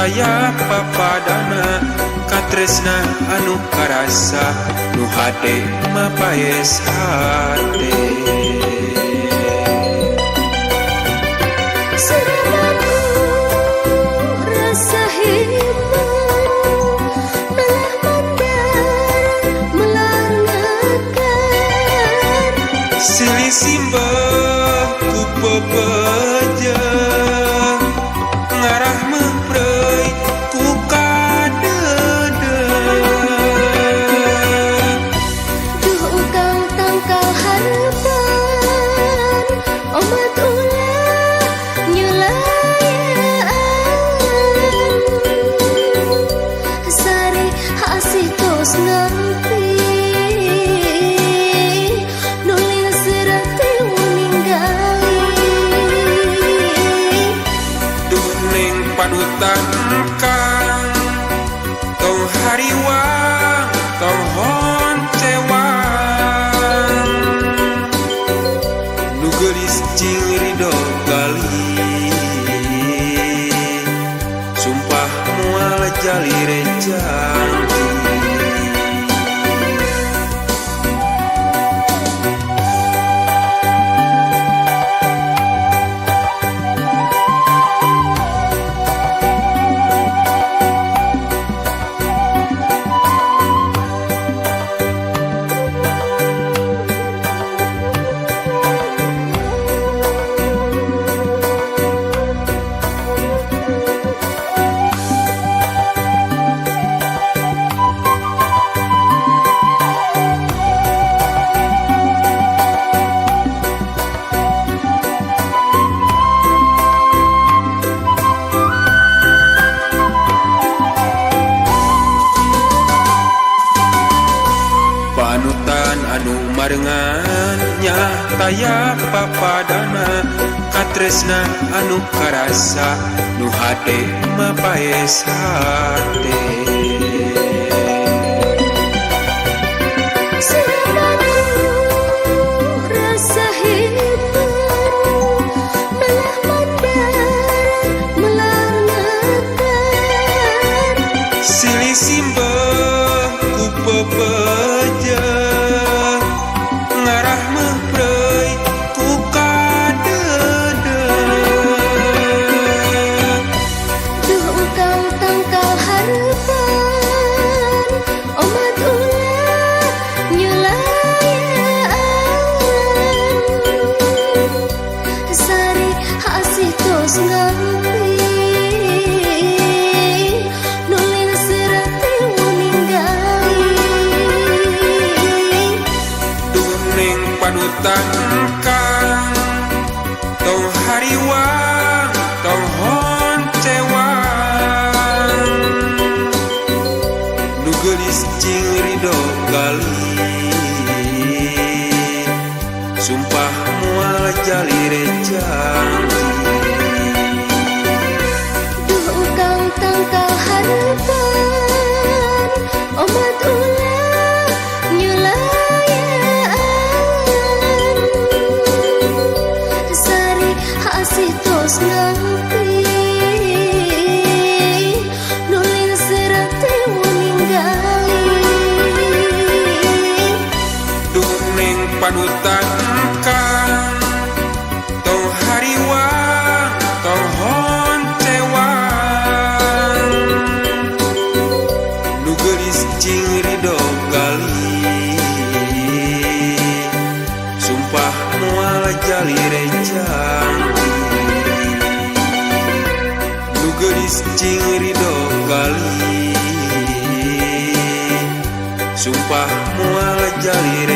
taya papadana katresna anu karasa nu hade mapaes hate. Serabaku rasa himan melah mandar melar ngakar Silih simbah ku pepeje ngarah meupreuy ku kadeudeung. Duh ukang tangkal harepan omat ulah nyulayaan sari asih tos ngampi nuling serati ninggali. Duh ning panutan kang tong hariwang tong honcewang nu geulis jeung ridho gali sumpah moal jalire janji. Panutan anu marengan nya taya papadana katresna anu karasa nu hade mapaes hate. Serabaku rasa himan melah mandar melar ngakar Silih simbah ku pepeje ngarah meupreuy ku kadeudeung. Duh ukang tangkal harepan omat ulah nyulayaan sari asih tos ngampi nuling serati ninggali. Duh ning panutan kang tong hariwang tong honcewang nu geulis jeung ridho gali sumpah moal jalire janji. Duh ukang tangkal harepan omat ulah nyulayaan sari asih tos ngampi nuling serati ninggali. Duh ning panutan kang tong hariwang tong honcewang nu geulis jeung ridho gali sumpah moal jalire janji nu geulis jeung ridho gali sumpah moal jalire.